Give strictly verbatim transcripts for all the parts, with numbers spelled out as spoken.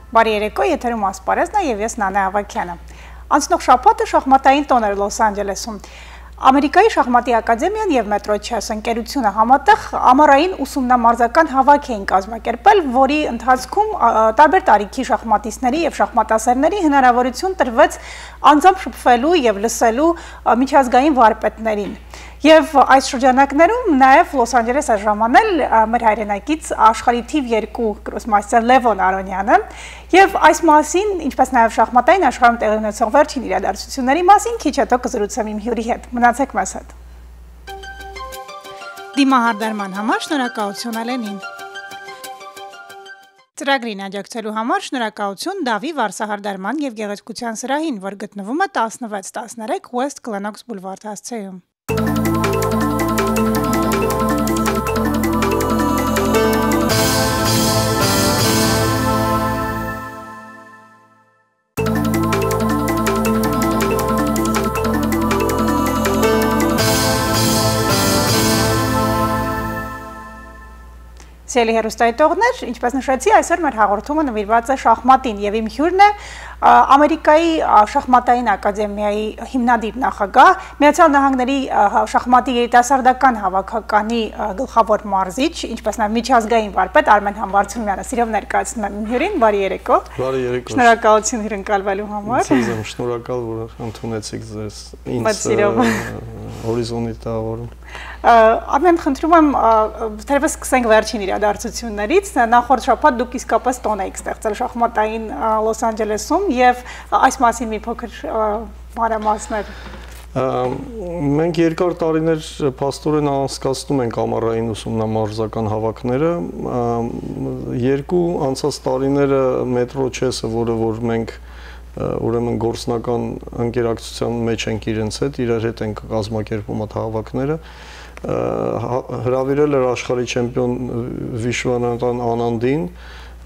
Բարի երեկո, եթերում Ասպարեզն է և ես՝ Նանե Ավագյանը։ Անցնող շաբաթը շախմատային տոն էր Լոս Անջելեսում։ Ամերիկայի շախմատի ակադեմիան և Metro Chess ընկերությունը համատեղ ամառային ուսումնամարզական հավաք էին կազմակերպել, որի ընթացքում, ա, ա, տարբեր տարիքի շախմատիստների և շախմատասերների հնարավորություն տրվեց անձամբ շփվելու և լսելու, ա, միջազգային վարպետներին։ Եվ այս շրջանակներում նաև Լոս Անջելես է ժամանել, ա, մեր հայրենակից աշխարհի թիվ երկու գրոսմաստեր Լևոն Արոնյանը։ Եվ այս մասին, ինչպես նաև շախմատային աշխարհում տեղի ունեցող վերջին իրադարձությունների մասին քիչ հետո կզրուցեմ իմ հյուրի հետ։ Մնացեք մեզ հետ։ Դիմահարդարման համար շնորհակալություն Ալենին։ Ծրագրին աջակցելու համար շնորհակալություն Դավի վարսահարդարման և գեղեցկության սրահին, որ գտնվում է տասնվեց տասներեք West Glenoaks Boulevard հասցեում։ Սիրելի հեռուստայտողներ, ինչպես նշեցի, այսօր մեր հաղորդումը նվիրված է շախմատին և իմ հյուրն է, ա, Ամերիկայի, ա, շախմատային ակադեմիայի հիմնադիր նախագահ, Միացյալ Նահանգների, ա, հա-, շախմատի երիտասարդական հավաքականի, ա, գլխավոր մարզիչ, ինչպես նաև միջազգային վարպետ Արմեն Համբարձումյանը։ Սիրով ներկայացնում եմ իմ հյուրին, բարի երեկո։ Բարի երեկո։ Շնորհակալություն հյուրընկալվելու համար։ Ձեզ եմ շնորհակալ, որ ընդունեցիք ձեզ ինձ, Բայց սիրով։ ը, հորիզոնի տաղորում։ Ա, Արմեն, խնդրում եմ, ա, թերևս սկսենք վերջին իրադարձություններից։ Նախորդ շաբաթ դուք իսկապես տոն էիք ստեղծել շախմատային, ա, Լոս Անջելեսում և այս մասին մի փոքր, ա, մանրամասներ։ Ա, մենք երկար տարիներ փաստորեն անցկացնում ենք ամառային ուսումնամարզական հավաքները։ Ա, երկու անցած տարիները Metro Chess-ը, որը որ մենք, ա, ուրեմն գործնական ընկերակցության մեջ ենք իրենց հետ, իրար հետ ենք կազմակերպում այդ հավաքները, ա, հա-, հրավիրել էր աշխարհի չեմպիոն Վիշվանատան Անանդին,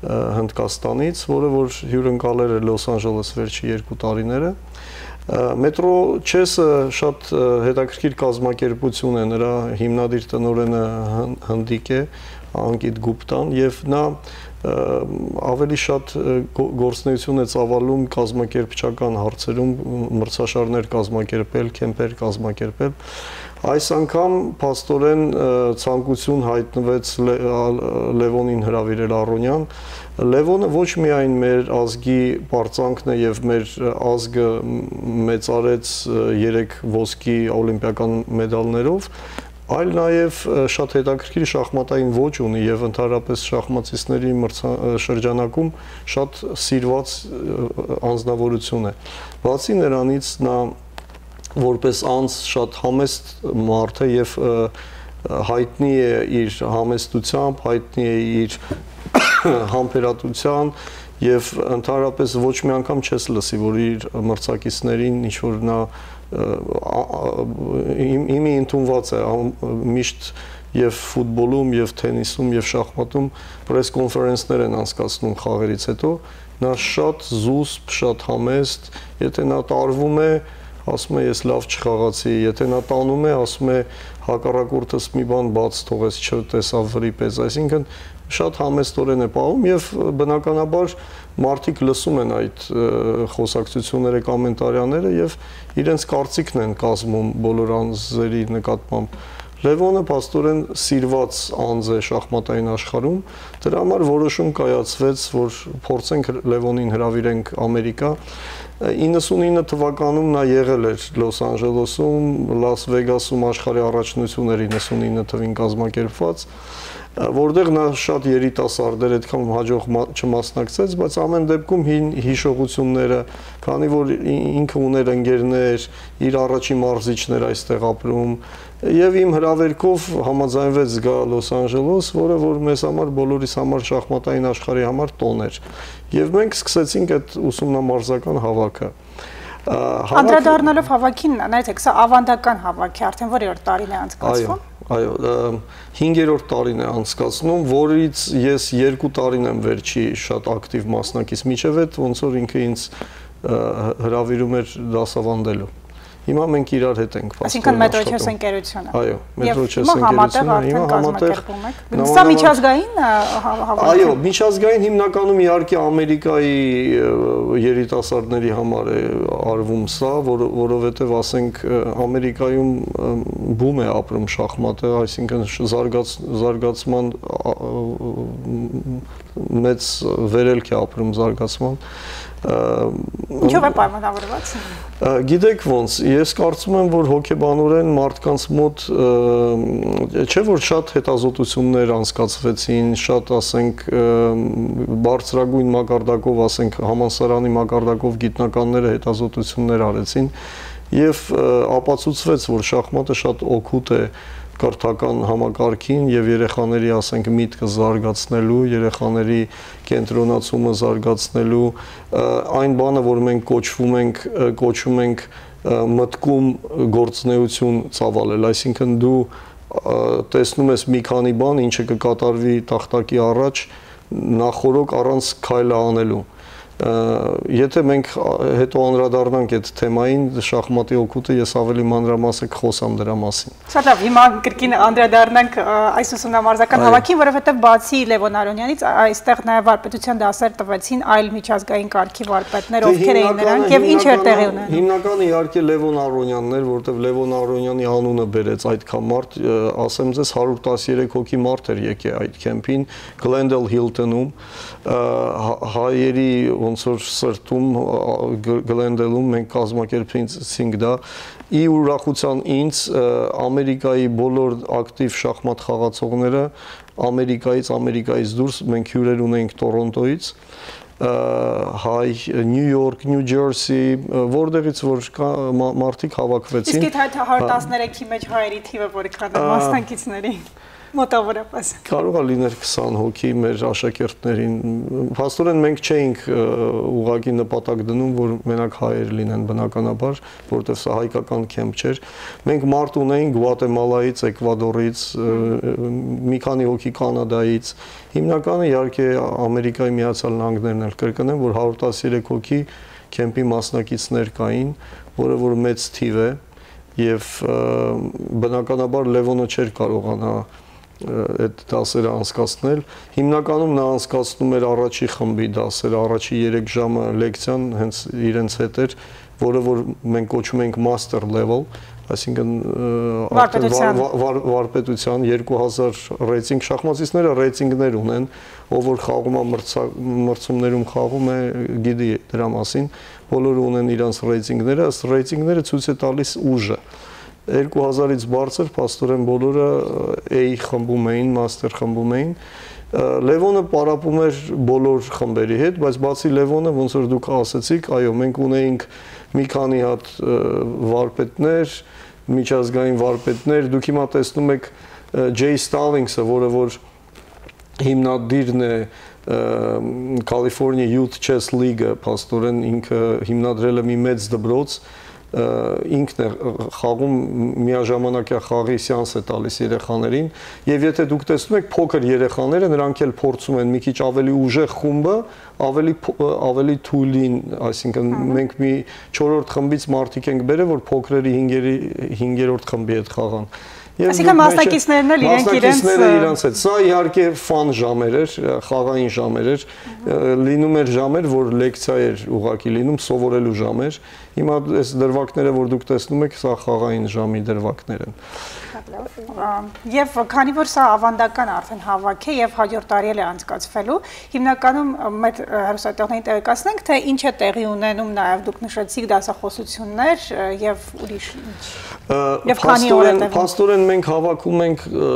ը, Հնդկաստանից, որը որ հիւրընկալեր էր Լոս Անջելես վերջի երկու տարիները։ Ը, Metro Chess-ը շատ, ը, հետաքրքիր կազմակերպություն է, նրա հիմնադիր տնօրէնը հն-, հնդիկ է, Անկիտ Գուպտան, եւ նա, ը, ավելի շատ, ը, գո-, գործունեություն է ծավալում կազմակերպչական հարցերում, մրցաշարներ կազմակերպել, քեմփեր կազմակերպել։ Այս անգամ փաստորեն, ը, ցանկություն հայտնվեց Լե-, ա, Լևոնին հրավիրել Արոնյան։ Լևոնը ոչ միայն մեր ազգի պարծանքն է եւ մեր, ը, ազգը մ-, մեծարեց, ը, երեք ոսկի օլիմպիական մեդալներով, այլ նաեւ, ը, շատ հետաքրքիր շախմատային ոճ ունի եւ ընդհանրապես շախմատիստների մրցա-, ը, շրջանակում շատ սիրված, ը, անձնավորություն է։ Բացի նրանից, նա որպես անձ շատ համեստ մարդ է եւ, ը, ը, հայտնի է իր համեստությամբ, հայտնի է իր համբերատության եւ ընդհանրապես ոչ մի անգամ չես լսի, որ իր մրցակիցներին ինչ-որ նա, ը, ա, ա, իմ, իմի ընդունված է, ամ-, միշտ եւ ֆուտբոլում, եւ թենիսում, եւ շախմատում պրես կոնֆերանսներ են անցկացնում խաղերից հետո, նա շատ զուսպ, շատ համեստ, եթե նա տարվում է, ասում է, «Ես լավ չխաղացի», եթե նա տանում է, ասում է, «Հակառակորդս մի բան բաց թողեց, չտեսաւ վրի պես», այսինքն շատ համեստորեն է պահում եւ, բնականաբար, մարդիկ լսում են այդ, ը, խոսակցությունները, կոմենտարիաները եւ իրենց կարծիքն են կազմում բոլոր անձերի նկատմամբ։ Լևոնը փաստորեն սիրված անձ է շախմատային աշխարհում, դրա համար որոշում կայացվեց, որ փորձենք Լևոնին հրավիրենք Ամերիկա։ Իննսունինը թվականում նա եղել էր Լոս Անջելեսում, Լաս Վեգասում աշխարհի առաջնություն էր իննսունինը թվին կազմակերպված, որտեղ նա շատ երիտասարդ էր, այդքան հաջող մա-, չմասնակցեց, բայց ամեն դեպքում հին հիշողությունները, քանի որ ի-, ինքը ուներ ընկերներ, իր առաջին մարզիչներ այստեղ ապրում, եւ իմ հրավերքով համաձայնվեց գա Լոս Անջելես, որը որ մեզ համար, բոլորիս համար, շախմատային աշխարհի համար տոն էր։ Եվ մենք սկսեցինք այդ ուսումնամարզական հավաքը։ Ա, հավաքը Անդրադառնալով հավաքին, նայեցեք, սա ավանդական հավաք է, արդեն որերորդ տարին է Այո, անցկացվում։ Այո, ը, հինգերորդ տարին է անցկացնում, որից ես երկու տարին եմ վերջի շատ ակտիվ մասնակից, մինչեւ այդ ոնց որ ինքը ինձ, ը, հրավիրում էր դասավանդելու։ Հիմա մենք իրար հետ ենք, Այսինքն փաստորեն, Մետրոչես աշխատում։ ընկերությունը։ Այո, Եվ Մետրոչես հիմա համատեղ ընկերությունը, արդեն հիմա համատեղ կազմակերպում եք։ Սա նմանալ- միջազգային, ա, հա-, հավաք է։ Այո, միջազգային հիմնականում իհարկե Ամերիկայի, ը, երիտասարդների համար է արվում սա, որ-, որովհետև, ասենք, ը, Ամերիկայում, ը, բում է ապրում շախմատը, այսինքն, շ-, զարգաց-, զարգացման, ա, ը, մեծ վերելք է ապրում զարգացման։ Ը, Ինչով է պայմանավորված։ Ը, գիտեք ոնց, ես կարծում եմ, որ հոգեբանորեն մարդկանց մոտ, ը, չէ՞ որ շատ հետազոտություններ անցկացվեցին, շատ, ասենք, ը, բարձրագույն մակարդակով, ասենք, համալսարանի մակարդակով գիտնականները հետազոտություններ արեցին եւ, ը, ապացուցվեց, որ շախմատը շատ օգուտ է կրթական համակարգին եւ երեխաների, ասենք, միտքը զարգացնելու, երեխաների կենտրոնացումը զարգացնելու, ը, այն բանը, որ մենք կոչվում ենք, ը, կոչում ենք, ը, մտքում գործունեություն ծավալել, այսինքն դու, ը, տեսնում ես մի քանի բան, ինչը կը կատարվի տախտակի առաջ, նախորոք առանց քայլը անելու։ Ը, եթե մենք, ա, հետո անդրադառնանք այդ թեմային, շախմատի օգուտը, ես ավելի մանրամասը կխոսամ դրա մասին։ Շատ լավ, հիմա կրկին անդրադառնանք, ա, այս ուսումնամարզական Այո։ հավաքին, որովհետև բացի Լևոն Արոնյանից, ա, այստեղ նաև վարպետության դասեր տվեցին այլ միջազգային կարգի վարպետներ, Դե ովքեր էին հիմնականը, նրանք և ինչ էր տեղի հիմնականը, ունենում։ հիմնականը իհարկե Լևոն Արոնյանն էր, որովհետև Լևոն Արոնյանի անունը բերեց այդքան մարդ, ը, ասեմ ձեզ, հարյուր տասներեք հոգի մարդ էր եկե այդ քեմփին, Glendale Hilton-ում, ը, հա-, հայերի ոնց որ սրտում, ա, Գ-, Glendale-ում մենք կազմակերպեցինք դա, ի ուրախության ինձ, ը, Ամերիկայի բոլոր ակտիվ շախմատ խաղացողները, Ամերիկայից, Ամերիկայից դուրս, մենք հյուրեր ունենք Թորոնտոյից, ը, հայ, Նյու Յորք, Նյու Ջերսի, ը, որտեղից որ կա, մա-, մարդիկ հավաքվեցին։ Իսկ այդ հարյուր տասներեքի մեջ հայերի թիվը որքան է, Ա, մասնակիցների, մոտավորապես։ Կարող է լիներ քսան հոգի մեր աշակերտներին։ Փաստորեն մենք չէինք, ը, ուղղակի նպատակ դնում, որ մենակ հայեր լինեն բնականաբար, որտեղ սա հայկական քեմփ չէր։ Մենք մարդ ունեինք Գուատեմալայից, Էկվադորից, ը, մի քանի հոգի Կանադայից։ Հիմնականը իհարկե Ամերիկայի Միացյալ Նահանգներն էլ կրկնեմ, որ հարյուր տասներեք հոգի քեմփի մասնակիցներ կային, որը որ մեծ թիվ է, եւ, ը, բնականաբար Լևոնը չէր կարողանա, ը, այդ դասերը անցկացնել։ Հիմնականում նա անցկացնում էր առաջի խմբի դասերը, առաջի երեք ժամը լեկցիան հենց իրենց հետ էր, որը որ մենք կոչում ենք master level, այսինքն, ը, արդեն Վարպետության։ վար-, վար-, վար-, վարպետության երկու հազար ռեյտինգ, շախմատիստները ռեյտինգներ ունեն, ով որ խաղում է մրցա-, մրցումներում խաղում է, գիտի դրա մասին, բոլորը ունեն իրանց ռեյտինգները, ըստ ռեյտինգները ցույց է տալիս ուժը։ Երկու հազարից բարձր, փաստորեն, բոլորը A խմբում էին, master խմբում էին։ Ը, Լևոնը պարապում էր բոլոր խմբերի հետ, բայց բացի Լևոնը, ոնց որ դուք ասեցիք, այո, մենք ունեինք մի քանի հատ, ը, վարպետներ, միջազգային վարպետներ, դուք հիմա տեսնում եք, ը, Ջեյ Սթալինգսը, որը որ հիմնադիրն է, ը, California Youth Chess League-ը, փաստորեն ինքը հիմնադրել է մի մեծ դպրոց, ը, ինքն է խաղում, միաժամանակ է խաղի սեանս է տալիս երեխաներին, եւ եթե դուք տեսնում եք փոքր երեխաները, նրանք էլ փորձում են մի քիչ ավելի ուժեղ խումբը, ավելի փո-, ավելի թույլին, այսինքն Ահա։ մենք մի չորրորդ խմբից մարդիկ ենք բերել, որ փոքրերի հինգերի-, հինգերորդ խմբի հետ խաղան։ Եվ Այսինքն դուք մեջը մասնակիցներն էլ իրենք մասնակիցները իրենց իրենց հետ։ Սա իհարկե ֆան ժամեր էր, խաղային ժամեր էր, ը, լինում էր ժամեր, որ լեկցիա էր ուղղակի լինում, սովորելու ժամեր։ Հիմա այս դրվագները, որ դուք տեսնում եք, սա խաղային ժամի դրվագներ են։ Ա, և քանի որ սա ավանդական արդեն հավաք է և հաջորդ տարի էլ է անցկացվելու, հիմնականում, ը, մեր, ը, հեռուստատեղներին տեղեկացնենք, թե ինչ է տեղի ունենում, նաև դուք նշեցիք դասախոսություններ, ը, և ուրիշ ինչ։ Ը, Եվ քանի օր է փաստորեն, տևում։ փաստորեն մենք հավաքում ենք, ը,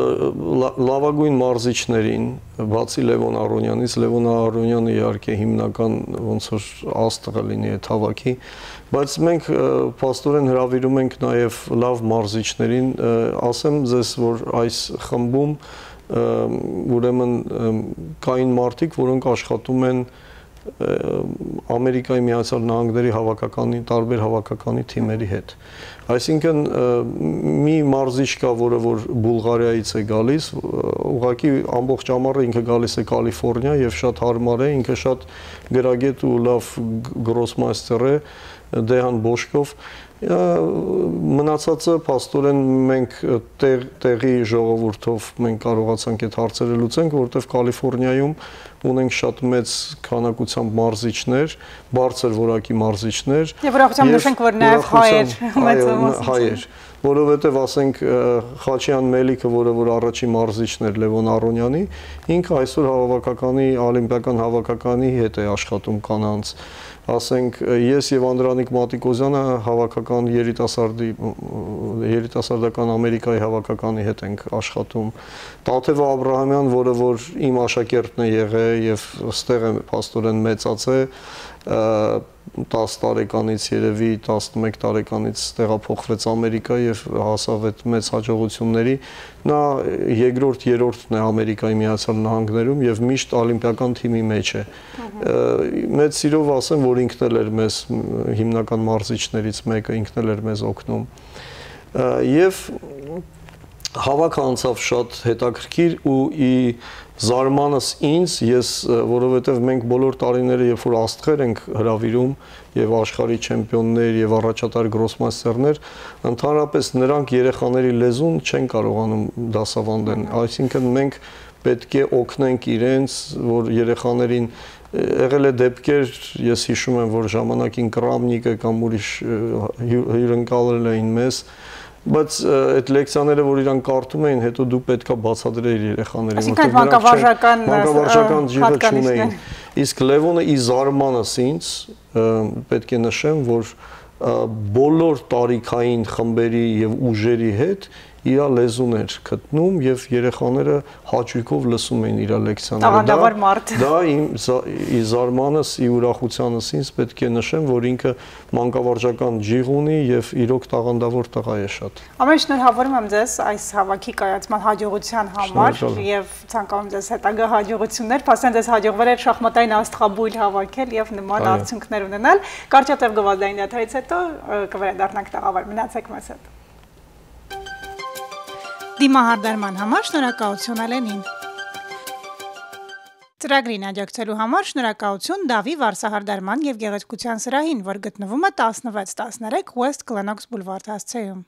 լա-, լավագույն մարզիչներին, բացի Լևոն Արոնյանից, Լևոն Արոնյանը իհարկե հիմնական ոնց որ աստղը լինի այդ հավաքի, բայց մենք, ը, փաստորեն հրավիրում ենք նաև լավ մարզիչներին, ը, ասեմ ձեզ, որ այս խմբում, ը, ուրեմն, ը, կային մարդիկ, որոնք աշխատում են, ը, Ամերիկայի Միացյալ Նահանգների հավաքականի, տարբեր հավաքականի թիմերի հետ։ Այսինքն, ը, մի մարզիչ կա, որը որ Բուլղարիայից է գալիս, ը, ուղղակի ամբողջ ամառը ինքը գալիս է Կալիֆոռնիա և շատ հարմար է, ինքը շատ գրագետ ու լավ գ-, գրոսմայստեր է, Դեհան Բոշկով, Ա, մնացածը, փաստորեն, մենք, ը, տեղ-, տեղի ժողովուրդով մենք կարողացանք այդ հարցերը լուծենք, որովհետև Կալիֆոռնիայում ունենք շատ մեծ քանակությամբ մարզիչներ, բարձր որակի մարզիչներ։ Եվ ուրախությամբ Եվ նշենք, որ նաև ուրախությամբ հայեր հայեր, մեծամասնություն։ հայեր, որովհետև, ասենք, ը, Խաչյան Մելիքը, որը որ առաջին մարզիչն էր Լևոն Արոնյանի, ինքը այսօր հավաքականի, օլիմպիական հավաքականի հետ է աշխատում կանանց։ Ասենք, ես եւ Անդրանիկ Մատիկոզյանը հավաքական երիտասարդի, երիտասարդական Ամերիկայի հավաքականի հետ ենք աշխատում։ Տաթեւա Աբրահամեան, որը որ իմ աշակերտն է եղել եւ ստեղ է փաստորեն մեծացել, ը, տաս տարեկանից, երևի տասնմեկ տարեկանից տեղափոխվեց Ամերիկա եւ հասաւ այդ մեծ հաջողությունների։ Նա երկրորդ, երրորդն է Ամերիկայի Միացյալ Նահանգներում եւ միշտ օլիմպիական թիմի մեջ է։ Ը, մեծ սիրով ասեմ, որ ինքն էլ էր մեզ, մ, հիմնական մարզիչներից մեկը, ինքն էլ էր մեզ օգնում։ Ը, եւ հավաքը անցաւ շատ հետաքրքիր ու ի զարմանս ինձ, ես, ը, որովհետև մենք բոլոր տարիները, երբ որ աստղեր ենք հրավիրում, եւ աշխարհի չեմպիոններ, եւ առաջատար գրոսմաստերներ, ընդհանրապես նրանք երեխաների լեզուն չեն կարողանում դասավանդեն։ Ահա։ Այսինքն մենք պետք է օգնենք իրենց, որ երեխաներին, ը, եղել է դեպքեր, ես հիշում եմ, որ ժամանակին Կրամնիկը կամ ուրիշ, ը, հյու-, հյուրընկալել էին մեզ, բայց, ը, այդ լեկցիաները, որ իրանք կարդում էին, հետո դու պետք է բացատրեիր երեխաներին, Այսինքն որտեղ այդ նրանք չեն, մանկավարժական, ը, մանկավարժական ը, ջիղը հատկանիշներ։ չունեին։ Իսկ Լևոնը, ի զարմանս ինձ, ը, պետք է նշեմ, որ, ը, բոլոր տարիքային խմբերի եւ ուժերի հետ իր լեզուն էր գտնում եւ երեխաները հաճույքով լսում էին իր լեկցիաները։ Տաղանդավոր Դա, մարդ։ դա իմ զա-, ի զարմանս, ի ուրախությանս ինձ պետք է նշեմ, որ ինքը մանկավարժական ջիղ ունի եւ իրոք տաղանդավոր տղայ է շատ։ Ամեն շնորհավորում եմ ձեզ այս հավաքի կայացման հաջողության համար Շնորհակալ եմ։ Եվ ցանկանում ձեզ հետագա հաջողություններ։ Փաստորեն ձեզ հաջողվել էր շախմատային աստղաբույլ հավաքել եւ նման Այո։ արդյունքներ ունենալ։ Կարճատև գովազդային դադարից հետո, ը, կվերադառնանք տաղավար։ Մնացեք մեզ հետ։ Դիմահարդարման համար շնորհակալություն Ալենին։ Ծրագրին աջակցելու համար շնորհակալություն Դավի վարսահարդարման եւ գեղեցկության սրահին, որ գտնվում է տասնվեց տասներեք West Glenoaks Boulevard հասցեում։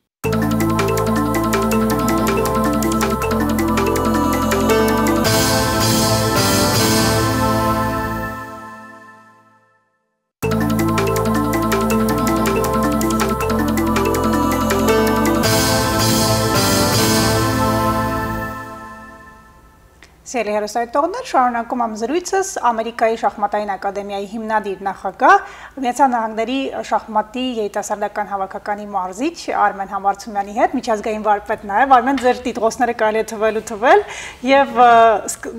Սիրելի հեռուստադիտողներ, շարունակում եմ զրույցս Ամերիկայի շախմատային ակադեմիայի հիմնադիր նախագահ, Միացյալ Նահանգների շախմատի երիտասարդական հավաքականի մարզիչ Արմեն Համարցումյանի հետ, միջազգային վարպետ նաև։ Արմեն, ձեր տիտղոսները կարելի է թվել ու թվել, եւ, ը, սկ-,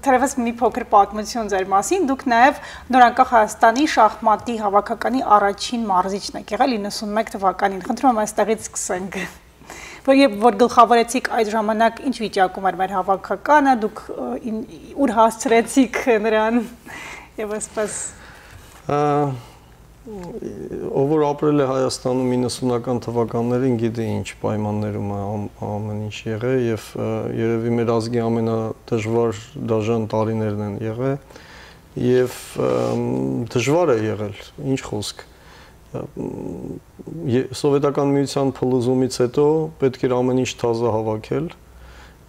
թերևս մի փոքր պատմություն ձեր մասին, դուք նաև նորանկախ Հայաստանի շախմատի հավաքականի առաջին մարզիչն եք եղել իննսունմեկ թվականին։ Խնդրում եմ, այստեղից սկսենք։ Որ երբ որ գլխավորեցիք այդ ժամանակ, ինչ վիճակում էր մեր հավաքականը, դուք, ը, ին-, ուր հասցրեցիք նրան, եւ այսպես։ Ա, ով որ ապրել է Հայաստանում իննսունական թվականներին, գիտի ինչ պայմաններում է ամ-, ամեն ինչ եղել, եւ, ը, երևի մեր ազգի ամենադժվար դաժան տարիներն են եղել, եւ, ըմ, դժվար է եղել, ինչ խոսք։ Ը, ը, Սովետական Միության փլուզումից հետո պետք էր ամեն ինչ թազը հավաքել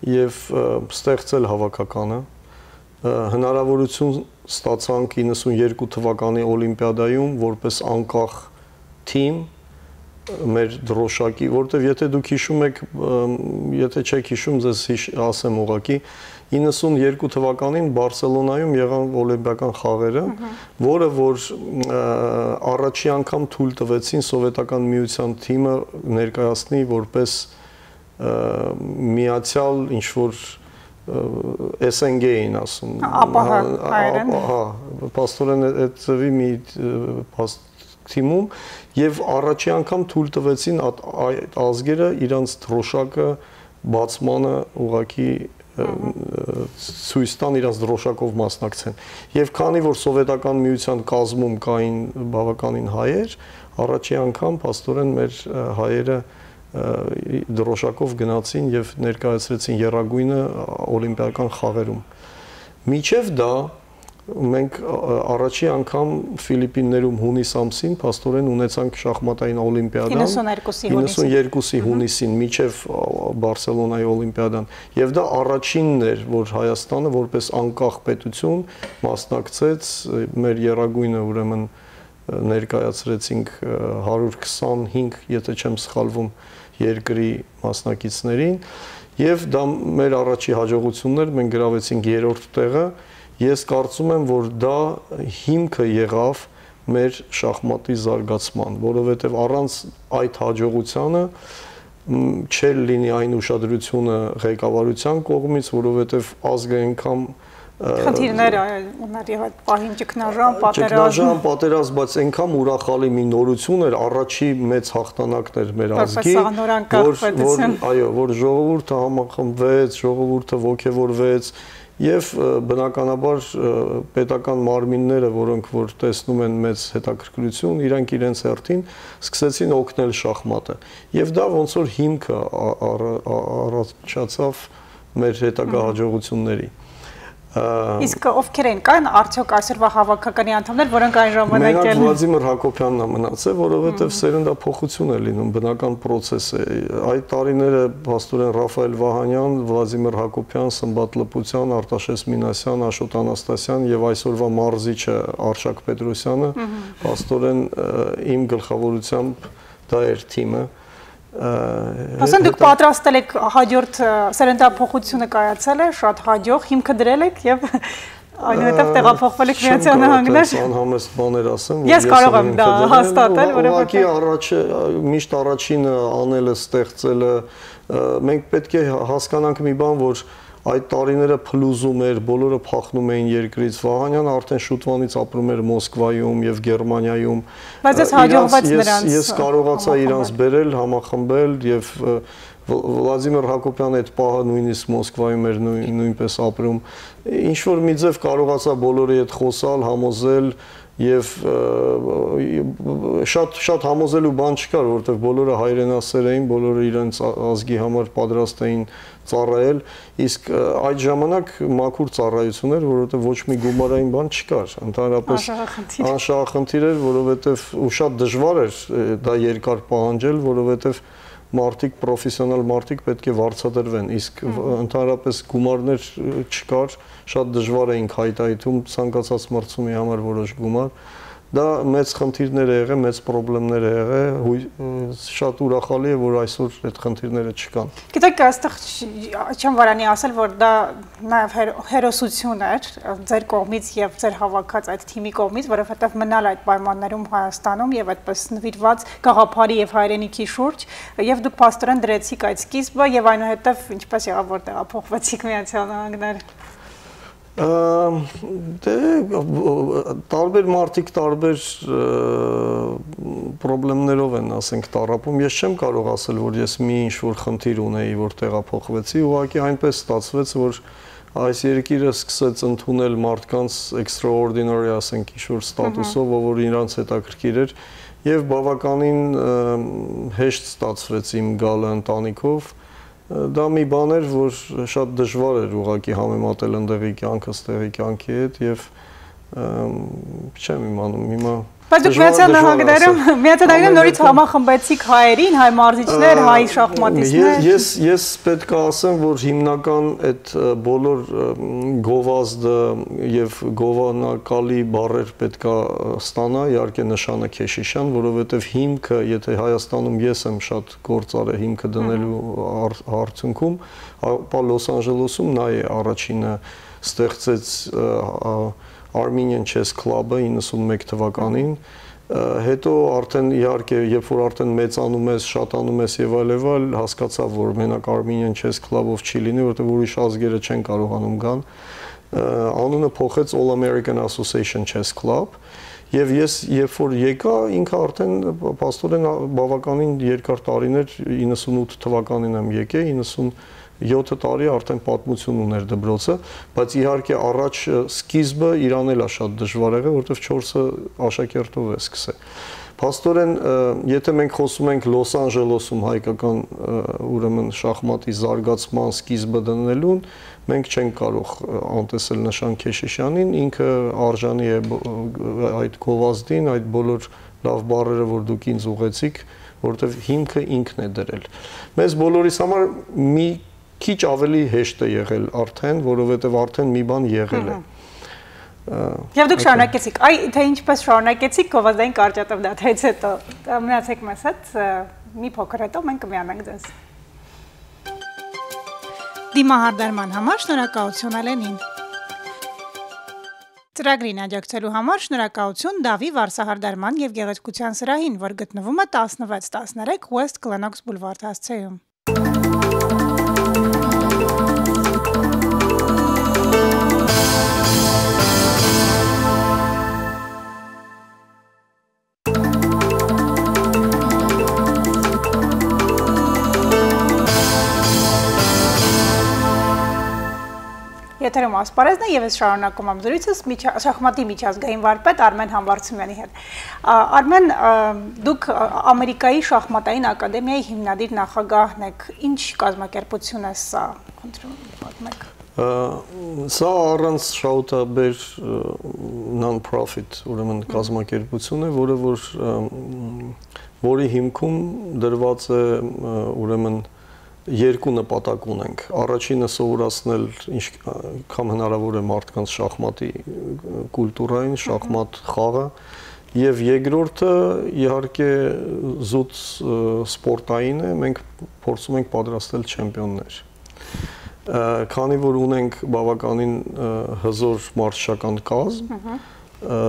եւ, ը, ստեղծել հավաքականը։ Ը, հնարավորություն ստացանք իննսունյոթ թվականի Օլիմպիադայում որպես անկախ թիմ, մեր դրոշակի, որտեւ եթե դուք հիշում եք, ըմ, եթե չեք հիշում, ձեզ հիշ-, ասեմ ուղղակի, իննսունյոթ թվականին Բարսելոնայում եղան Օլիմպիական խաղերը, Մհմ։ որը որ, ը, առաջի անգամ թույլ տվեցին Սովետական Միության թիմը ներկայացնի որպես, ը, միացյալ ինչ-որ, ը, S N G էին ասում։ Հա, ապահ Հա, հայերեն։ ապա-, հա, փաստորեն այդ ձևի մի, ը, փաստ-, թիմում, եւ առաջի անգամ թույլ տվեցին այդ, այդ ազգերը իրանց դրոշակը բացմանը ուղղակի, ը, Մհմ։ ը, ցույց տան, իրանց դրոշակով մասնակցեն։ Եվ քանի որ Սովետական Միության կազմում կային բավականին հայեր, առաջի անգամ փաստորեն մեր, ը, հայերը, ը, ի-, դրոշակով գնացին եւ ներկայացրեցին եռագույնը Օլիմպիական խաղերում։ Մինչեւ դա, Մենք, ա, առաջի անգամ Ֆիլիպիններում հունիս ամսին փաստորեն ունեցանք շախմատային օլիմպիադան, 92-ի հունիսին։ 92-ի հունիսին, միջև, ա, Բարսելոնայի օլիմպիադան։ Եվ դա առաջինն էր, որ Հայաստանը որպես անկախ պետություն մասնակցեց, ը, մեր եռագույնը, ուրեմն, ը, ներկայացրեցինք, ը, հարյուր քսանհինգ, եթե չեմ սխալվում, երկրի մասնակիցներին, եւ դա մեր առաջի հաջողությունն էր, մենք գրաւեցինք երրորդ տեղը։ Ես կարծում եմ, որ դա հիմքը եղաւ մեր շախմատի զարգացման, որովհետեւ առանց այդ հաջողությանը, մ, չէր լինի այն ուշադրությունը ղեկավարության կողմից, որովհետեւ ազգը այնքան, ը, Խնդիրներ, այ, ուներ եւ այդ պահին ճգնաժամ, պատերազմ։ Ճգնաժամ, պատերազմ, բայց այնքան ուրախալի մի նորություն էր, առաջի մեծ հաղթանակն էր մեր Որպես ազգի, անդորրան որ, որ, կախվածություն։ Այո, որ ժողովուրդը համախմբվեց, ժողովուրդը ոգևորվեց, եւ, ը, բնականաբար, ը, պետական մարմինները, որոնք որ տեսնում են մեծ հետաքրքրություն, իրանք իրենց հերթին սկսեցին օգնել շախմատը։ Եվ դա ոնց որ հիմքը ա-, առ-, ա-, առաջացավ մեր հետագա Մհմ։ հաջողությունների։ Ա, Իսկ ովքեր են, կան արդյոք այսօրվա հավաքականի անդամներ, որոնք այն ժամանակ մենակ են։ Վլադիմիր Հակոբյանն է մնացել, որովհետև Մհմ։ սերնդափոխություն է լինում, բնական պրոցես է։ Այդ տարիները, փաստորեն, Ռաֆայել Վահանյան, Վլադիմիր Հակոբյան, Սմբատ Լպուցյան, Արտաշես Մինասյան, Աշոտ Անաստասյան և այսօրվա մարզիչը Արշակ Պետրոսյանը, Մհմ։ փաստորեն, ը, իմ գլխավորությամբ դա էր թիմը։ Ա, Ասեն դուք հետա- պատրաստել եք հաջորդ, ը, սերնդափոխությունը կայացել է, շատ հաջող հիմքը դրել եք և այնուհետև Ա, տեղափոխվել եք չեմ Միացյալ կարող Նահանգներ։ Տես անհամեստ բաներ ասեմ, որ Ես ես կարող եմ եմ դա ինքը դրել, հաստատել, ու-, ուղղակի որովհետև առաջ, միշտ առաջինը անելը, ստեղծելը, ը, մենք պետք է հասկանանք մի բան, որ այդ տարիները փլուզում էր, բոլորը փախնում էին երկրից։ Վահանյանը արդեն շուտվանից ապրում էր Մոսկվայում և Գերմանիայում։ Բայց ես Ը, իրանց, հաջողվեց ես, նրանց, ես ը, կարողացա իրանց համախմբել։ բերել, համախմբել և, ը, Վլ-, Վլադիմիր Հակոբյան այդ պահը նույնիսկ Մոսկվայում էր նույն-, նույնպես ապրում։ Ինչ որ մի ձև կարողացա բոլորի հետ խոսալ, համոզել և, ը, շատ, շատ համոզելու բան չկար, որովհետև բոլորը հայրենասեր էին, բոլորը իրենց ա-, ազգի համար պատրաստ էին ծառայել, իսկ, ը, այդ ժամանակ մաքուր ծառայություն էր, որովհետև ոչ մի գումարային բան չկար, ընդհանրապես Անշահախնդիր։ անշահախնդիր էր, որովհետև ու շատ դժվար էր, ը, դա երկար պահանջել, որովհետև մարդիկ, պրոֆեսիոնալ մարդիկ պետք է վարձատրվեն, իսկ Մհմ։ վ-, ընդհանրապես գումարներ, ը, չկար, շատ դժվար էինք հայթայթում ցանկացած մրցումի համար որոշ գումար։ Դա մեծ խնդիրներ է եղել, մեծ պրոբլեմներ է եղել, հույ-, ը, շատ ուրախալի է, որ այսօր այդ խնդիրները չկան։ Գիտեք, այստեղ չ-, չեմ վարանի ասել, որ դա նաև հեր-, հերոսություն էր, ը, ձեր կողմից և ձեր հավաքած այդ թիմի կողմից, որովհետև մնալ այդ պայմաններում Հայաստանում և այդպես նվիրված գաղափարի և հայրենիքի շուրջ, և դուք փաստորեն դրեցիք այդ սկիզբը և այնուհետև ինչպես եղավ, որ տեղափոխվեցիք Միացյալ Նահանգներ։ Ա, դե, տարբեր մարդիկ տարբեր, ը, պրոբլեմներով են, ասենք, տառապում։ Ես չեմ կարող ասել, որ ես մի ինչ-որ խնդիր ունեի, որ տեղափոխվեցի, ուղղակի այնպես ստացվեց, որ այս երկիրը սկսեց ընդունել մարդկանց extraordinary, ասենք, ինչ-որ Մհմ։ ստատուսով, ով որ իրանց հետաքրքիր էր, և բավականին, ը, հեշտ ստացվեց իմ գալը ընտանիքով։ Ը, դա մի բան էր, որ շատ դժվար էր ուղղակի համեմատել ընդեղի կյանքը ստեղի կյանքի հետ, և, ըմ, չեմ իմանում, հիմա Բայց դուք դժվար, Միացյալ դժվար է Նահանգներում, ասել։ Միացյալ Նահանգներում նորից Ամենայն համախմբեցիք հայերին, հայ մարզիչներ, Ա, հայ շախմատիստներ։ ե-, ես, ես պետք է ասեմ, որ հիմնական այդ, ը, բոլոր, ը, գովազդը և գովանակալի բառեր պետք է, ը, ստանա, իհարկե նշանը Քեշիշյան, որովհետև հիմքը, եթե Հայաստանում ես եմ շատ գործ արել հիմքը դնելու Մհմ։ առ-, արդյունքում, ապա Լոս Անջելոսում նա է առաջինը ստեղծեց, ը, ա, Armenian Chess Club-ը իննսունմեկ թվականին, ը, հետո արդեն, իհարկե, երբ որ արդեն մեծանում ես, շատանում ես և այլ, և այլ, հասկացա, որ մենակ Armenian Chess Club-ով չի լինի, որովհետև ուրիշ ազգերը չեն կարողանում գան։ Ը, անունը փոխեց All American Association Chess Club, և ես, երբ որ եկա, ինքը արդեն, փաստորեն, ա, բավականին երկար տարիներ, իննսունութ թվականին եմ եկել, իննսունյոթ տարի արդեն պատմություն ուներ դպրոցը, բայց իհարկե առաջ, ը, սկիզբը իրան էլ ա շատ դժվար եղել, որովհետև չորսը աշակերտով է սկսել։ Փաստորեն, ը, եթե մենք խոսում ենք Լոս Անժելոսում հայկական, ը, ուրեմն շախմատի զարգացման սկիզբը դնելուն, մենք չենք կարող, ը, անտեսել Նշան Քեշիշյանին, ինքը արժանի է բ-, ը, այդ գովազդին, այդ բոլոր լավ բառերը, որ դուք ինձ ուղեցիք, որովհետև հիմքը ինքն է դրել։ Մեզ բոլորիս համար մի քիչ ավելի հեշտ է եղել արդեն, որովհետև արդեն մի բան եղել է։ Մհմ։ Ա, Եվ դուք այդքան։ Շարունակեցիք։ Այ, թե ինչպես շարունակեցիք, գովազդային կարճատև դադարից հետո։ Մնացեք մեզ հետ, ը, մի փոքր հետո մենք կմիանանք ձեզ։ Դիմահարդարման համար շնորհակալություն Ալենին։ Ծրագրին աջակցելու համար շնորհակալություն Դավի վարսահարդարման եւ գեղեցկության սրահին, որ գտնվում է տասնվեց տասներեք West Glenoaks Boulevard հասցեում։ Եթերում ասպարեզն է եւ ես շարունակում եմ զրույցս միջա-, շախմատի միջազգային վարպետ Արմեն Համբարձումյանի հետ։ Ա, Արմեն, ա, դուք, ա, Ամերիկայի շախմատային ակադեմիայի հիմնադիր նախագահն եք։ Ինչ կազմակերպություն է սա, խնդրում եմ պատմեք։ Ա, սա առանց շահութաբեր, ը, non-profit, ուրեմն Մհմ։ Կազմակերպություն է, որը որ, ը, որի հիմքում դրված է, ը, ուրեմն երկու նպատակ ունենք։ Առաջինը սովորացնել ինչքան հնարավոր է մարդկանց շախմատի, ը, կուլտուրային, Մհմ։ Շախմատ խաղը, եւ երկրորդը իհարկե զուտ, ը, սպորտային է, մենք փորձում ենք պատրաստել չեմպիոններ։ Ը, քանի որ ունենք բավականին, ը, հզոր մարզչական կազմ, Մհմ։ ը,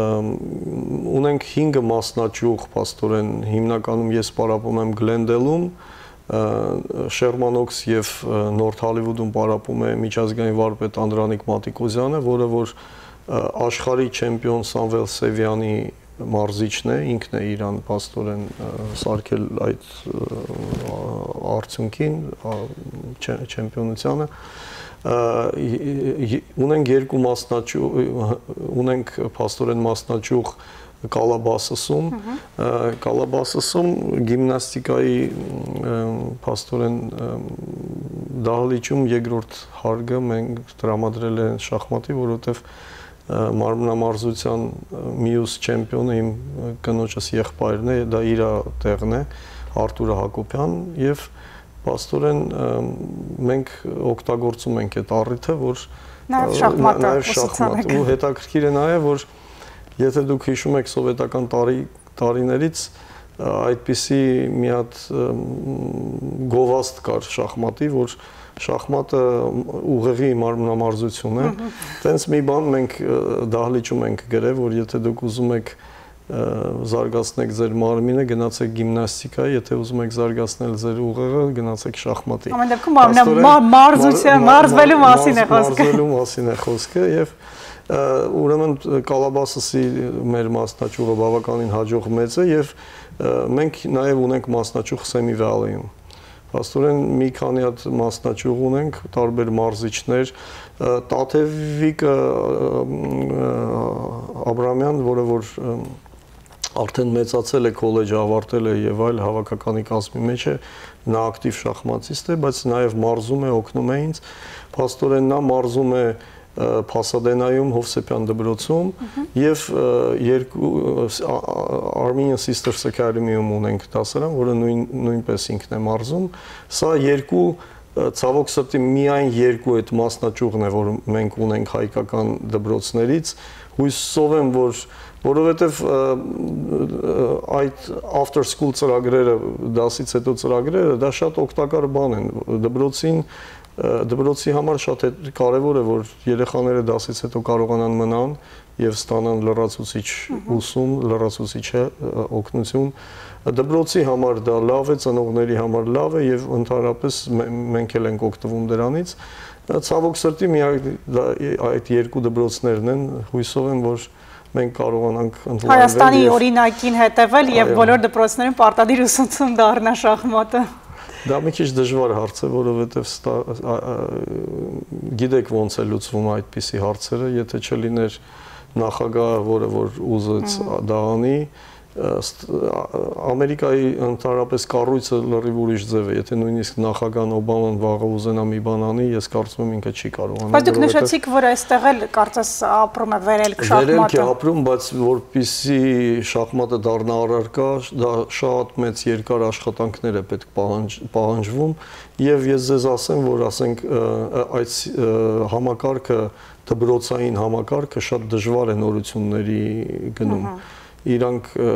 ունենք հինգը մասնաճյուղ, փաստորեն, հիմնականում ես պարապում եմ Գլենդելում, ը, Շերման Օքս եւ, ը, Նորթ Հոլիվուդում պարապում է միջազգային վարպետ Անդրանիկ Մատիկոզյանը, որը որ, ը, աշխարհի չեմպիոն Սամվել Սևյանի մարզիչն է, ինքն է իրան փաստորեն, ը, սարքել այդ, ը, արդյունքին, ա, չե-, չեմպիոնությանը։ Ա, ի-, ի-, ի-, ունենք երկու մասնաճյուղ, ունենք փաստորեն մասնաճյուղ Կալաբասսում, Մհմ։ Ա, Կալաբասսում գիմնաստիկայի, ը, փաստորեն, ը, դահլիճում երկրորդ հարգը մենք տրամադրել են շախմատի, որովհետև, ը, մարմնամարզության, ը, մյուս չեմպիոնը իմ, ը, կնոջս եղբայրն է, դա իրա տեղն է, Արթուրը Հակոբյան, եւ փաստորեն, ը, մենք օգտագործում ենք այդ առիթը, որ, Նաեւ ը, շախմատը նա-, նաեւ ուսուցանեք։ Շախմատ։ Ու հետաքրքիր է նաեւ, որ եթե դուք հիշում եք սովետական տարի-, տարիներից, ը, այդպիսի մի հատ, ը, գովազդ կար շախմատի, որ շախմատը ուղեղի մարմնամարզություն է։ Մհմ։ Տենց մի բան մենք, ը, դահլիճում ենք գրել, որ եթե դուք ուզում եք, ը, զարգացնեք ձեր մարմինը, գնացեք գիմնաստիկա, եթե ուզում եք զարգացնել ձեր ուղեղը, գնացեք շախմատի։ Ամեն դեպքում մարմնա-, Փաստորեն, մա-, մարզության, մար-, մարզվելու մար-, մասին է մարզ-, խոսքը։ Մարզվելու մասին է խոսքը, եւ, ը, ուրեմն Կալաբասսի մեր մասնաճյուղը բավականին հաջող մեծ է, եւ, ը, մենք նաեւ ունենք մասնաճյուղ Սեմի Վալիում։ Փաստորեն մի քանի հատ մասնաճյուղ ունենք, տարբեր մարզիչներ, ը, Տաթևիկը, ը, Աբրամյան, որը որ, ը, արդեն մեծացել է, քոլեջը ավարտել է եւ այլ, հավաքականի կազմի մեջ է, նա ակտիվ շախմատիստ է, բայց նաեւ մարզում է, օգնում է ինձ։ Փաստորեն նա մարզում է, ը, Փասադենայում, Հովսեփյան դպրոցում, Մհմ։ Եւ, ը, երկու, ը, ս-, ա, ա, Armenian Sisters Academy-ում ունենք դասարան, որը նույն-, նույնպես ինքն է մարզում։ Սա երկու, ը, ցավոք սրտի միայն երկու այդ մասնաճյուղն է, որ մենք ունենք հայկական դպրոցներից։ Հույսով եմ, որ, որովհետև, ը, ը, այդ after school ծրագրերը, դասից հետո ծրագրերը, դա շատ օգտակար բան են։ Դպրոցին, ը, դպրոցի համար շատ հետ-, կարևոր է, որ երեխաները դասից հետո կարողանան մնան և ստանան լրացուցիչ Մհմ։ Ուսում, լրացուցիչ, ը, օգնություն։ Դպրոցի համար դա լավ է, ծնողների համար լավ է և ընդհանրապես մե-, մենք էլ ենք օգտվում դրանից։ Ցավոք սրտի, միակ դա, այդ երկու դպրոցներն են, հույսով եմ, որ մենք կարողանանք ընդլայնվել Հայաստանի և օրինակին հետևել և Այո։ Բոլոր դպրոցներում պարտադիր ուսուցում դառնա շախմատը։ Դա մի քիչ դժվար հարց է, որովհետև ստա-, ա, ա, գիտեք ոնց է լուծվում այդպիսի հարցերը, եթե չլիներ նախագահը, որը որ ուզեց Մհմ։ Դա անի, Ըստ, ա, Ամերիկայի ընդհանրապես կառույցը լրիվ ուրիշ ձև է։ Եթե նույնիսկ նախագահ Օբաման վաղը ուզենայ մի բան անի, ես կարծում եմ ինքը չի կարող անել, Բայց դուք որովհետև նշեցիք, որ այստեղ էլ կարծես ապրում է վերելք Վերելք է շախմատը։ Ապրում, բայց որպեսզի շախմատը դառնա առարկա, դա շատ մեծ երկար աշխատանքներ է պետք պահանջ-, պահանջվում, եւ ես ձեզ ասեմ, որ, ասենք, ը, ը, այդ, ը, համակարգը, դպրոցային համակարգը շատ դժվար է նորությունների գնում։ Ահա։ Իրանք, ը,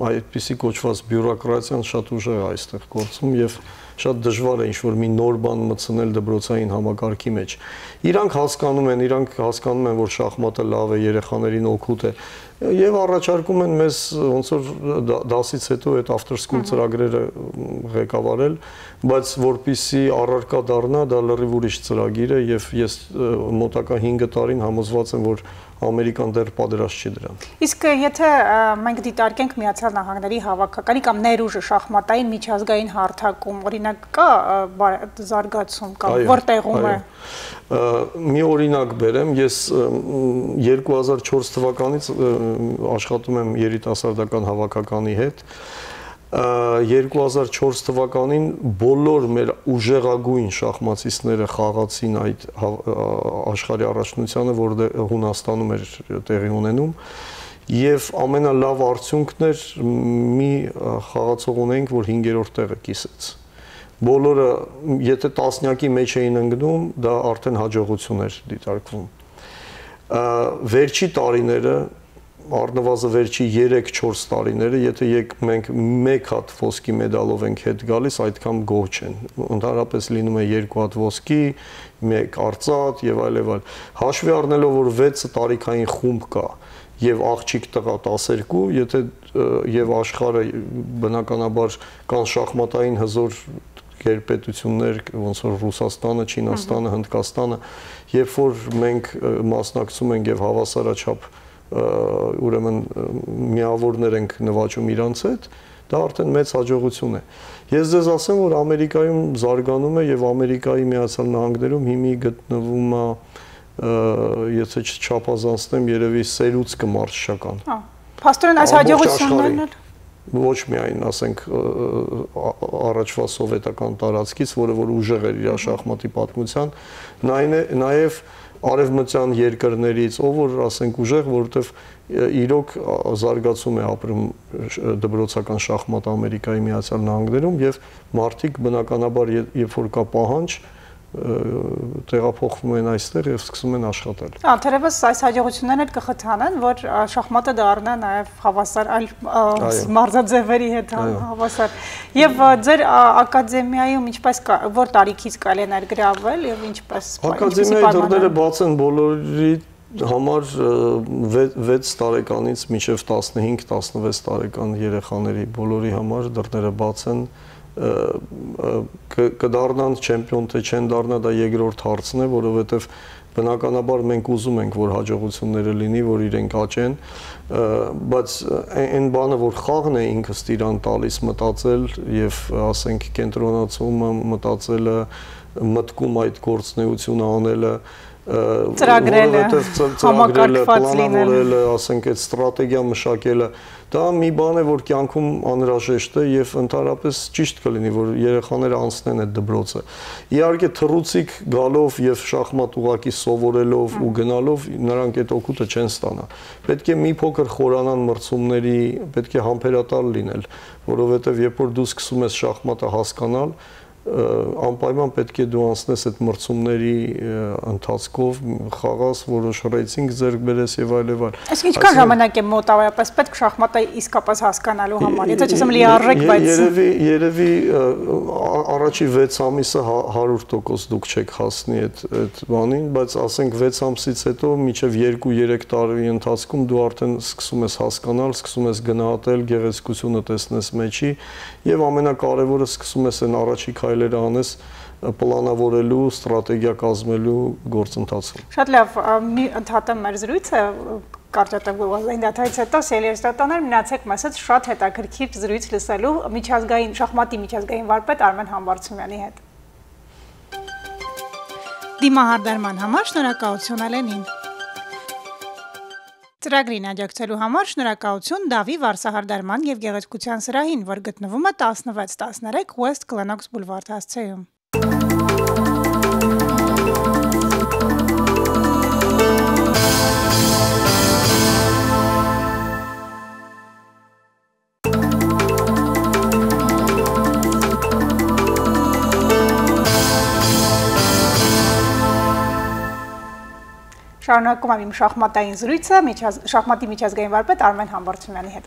այդպիսի կոչված բիուրոկրատիան շատ ուժեղ է այստեղ գործում, եւ շատ դժվար է ինչ-որ մի նոր բան մտցնել դպրոցային համակարգի մեջ։ Իրանք հասկանում են, իրանք հասկանում են, որ շախմատը լավ է, երեխաներին օգուտ է, եւ առաջարկում են մեզ ոնց որ դա-, դասից հետո այդ after school Ահա։ Ծրագրերը, մ, ղեկավարել, բայց որպեսզի առարկա դառնա, դա լրիվ ուրիշ ծրագիր է, եւ ես, ը, մոտակա հինգը տարին համոզված եմ, որ Ամերիկան դեռ պատրաստ չի դրան։ Իսկ եթե, ը, մենք դիտարկենք Միացյալ Նահանգների հավաքականի կամ ներուժը շախմատային միջազգային հարթակում, օրինակ, կա, ը, բա-, զարգացում կամ Այո, որտեղում է։ այո։ Ը, մի օրինակ բերեմ, ես, ը, մ, երկու հազար չորս թվականից, ը, աշխատում եմ երիտասարդական հավաքականի հետ։ Ը, երկու հազար չորս թվականին բոլոր մեր ուժեղագույն շախմատիստները խաղացին այդ հա-, ը, աշխարհի առաջնությանը, որ դե-, Հունաստանում էր տեղի ունենում, եւ ամենալավ արդյունքն էր, մի, ը, խաղացող ունենք, որ հինգերորդ տեղը կիսեց։ Բոլորը, եթե տասնյակի մեջ էին ընկնում, դա արդեն հաջողություն էր դիտարկվում։ Ա, վերջի տարիները, առնվազն վերջի երեք-չորս տարիները, եթե եկ-, մենք մեկ հատ ոսկի մեդալով ենք հետ գալիս, այդքան գոհ չեն։ Ընդհանրապես լինում է երկու հատ ոսկի, մեկ արծաթ եւ այլ եւ այլ։ Հաշվի առնելով, որ վեց տարիքային խումբ կա եւ աղջիկ տղա տասներկու, եթե, ը, եւ աշխարհը, բնականաբար, կան շախմատային հզոր գերպետություններ, ոնց որ Ռուսաստանը, Չինաստանը, Հնդկաստանը, երբ որ մենք, ը, մասնակցում ենք եւ հավասարաչափ, ը, ուրեմն, ը, միավորներ ենք նվաճում իրանց հետ, դա արդեն մեծ հաջողություն է։ Ես ձեզ ասեմ, որ Ամերիկայում զարգանում է եւ Ամերիկայի Միացյալ Նահանգներում հիմի գտնվում է, ը, եթե չչափազանցնեմ, երևի սերուցքը մարզչական։ Հա, փաստորեն այս Ամբողջ հաջողություններն աշխարհի, էլ ոչ միայն, ասենք, ը, ա-, առաջվա սովետական տարածքից, որը որ ուժեղ էր իր շախմատի պատմության, նայն է, նաեւ արևմտյան երկրներից, ով որ, ասենք, ուժեղ, որովհետեւ, ը, իրոք, ա, զարգացում է ապրում շ-, դպրոցական շախմատը Ամերիկայի Միացյալ Նահանգներում, եւ մարդիկ, բնականաբար, ե-, երբ որ կա պահանջ, ը, տեղափոխվում են այստեղ եւ սկսում են աշխատել։ Հա, թերեւս այս հաջողություններն էլ կխթանեն, որ, ա, շախմատը դառնա նաեւ հավասար այլ, ա, Այո։ Մարզաձեւերի հետ, հա, Այո։ Հավասար։ Եվ, ա, ձեր, ա, ակադեմիայում ինչպես կա, որ տարիքից կարելի է ներգրավել եւ ինչպես, ինչպեսի Ակադեմիայի պայմաններ դռները են։ Բաց են բոլորի համար, ը, վե-, վեց տարեկանից մինչեւ տասնհինգ, տասնվեց տարեկան երեխաների բոլորի համար դռները բաց են, ը, ը, կ-, կդառնան չեմպիոն, թե չեն դառնա, դա երկրորդ հարցն է, որովհետեւ բնականաբար մենք ուզում ենք, որ հաջողությունները լինի, որ իրենք աճեն, ը, բայց ա-, այն բանը, որ խաղն է ինքս իրան տալիս մտածել եւ, ասենք, կենտրոնացումը, մտածելը, մտքում այդ գործունեությունը անելը, ը, Ծրագրելը, որովհետև ծր-, ծրագրելը, համակարգված լինելը։ պլանավորելը, ասենք, այդ ստրատեգիա մշակելը, դա մի բան է, որ կյանքում անհրաժեշտ է և ընդհանրապես ճիշտ կլինի, որ երեխաները անցնեն այդ դպրոցը։ Իհարկե, թռուցիկ գալով և շախմատ ուղղակի սովորելով ու Մհմ։ գնալով, նրանք այդ օգուտը չեն ստանա։ Պետք է մի փոքր խորանան մրցումների, պետք է համբերատար լինել, որովհետև երբ որ դու սկսում ես շախմատը հասկանալ, ը, անպայման պետք է դու անցնես այդ մրցումների, ը, ընթացքով, խաղաս, որոշ ռեյտինգ ձեռք բերես և այլ, և այլ։ Այսինքն, ինչքան Այսինքն, ժամանակ է մոտավորապես պետք շախմատը իսկապես հասկանալու համար, եթե չեմ ե-, լիարժեք, ե-, բայց երևի, երևի, ը, ա-, առաջի վեց ամիսը հա-, հարյուր տոկոս դուք չեք հասնի այդ, այդ բանին, բայց, ասենք, վեց ամսից հետո մինչև երկու-երեք տարի ընթացքում դու արդեն սկսում ես հասկանալ, սկսում ես գնահատել, գեղեցկությունը տեսնես մեջի, և ամենակարևորը, սկսում ես այն առաջի քայլերը անես, պլանավորելու, ստրատեգիա կազմելու գործընթացում։ Շատ լավ, ա, մի ընդհատեմ մեր զրույցը, կարճատև գովազդային դադարից հետո, սիրելի հեռուստատեսողներ, մնացեք մեզ հետ, շատ հետաքրքիր զրույց լսելու միջազգային, շախմատի միջազգային վարպետ Արմեն Համբարձումյանի հետ։ Դիմահարդարման համար շնորհակալություն, Ալենին։ Ծրագրին աջակցելու համար շնորհակալություն Դավի վարսահարդարման եւ գեղեցկության սրահին, որ գտնվում է տասնվեց տասներեք West Glenoaks Boulevard հասցեում։ Շարունակում եմ իմ շախմատային զրույցը միջազ-, շախմատի միջազգային վարպետ Արմեն Համբարձումյանի հետ։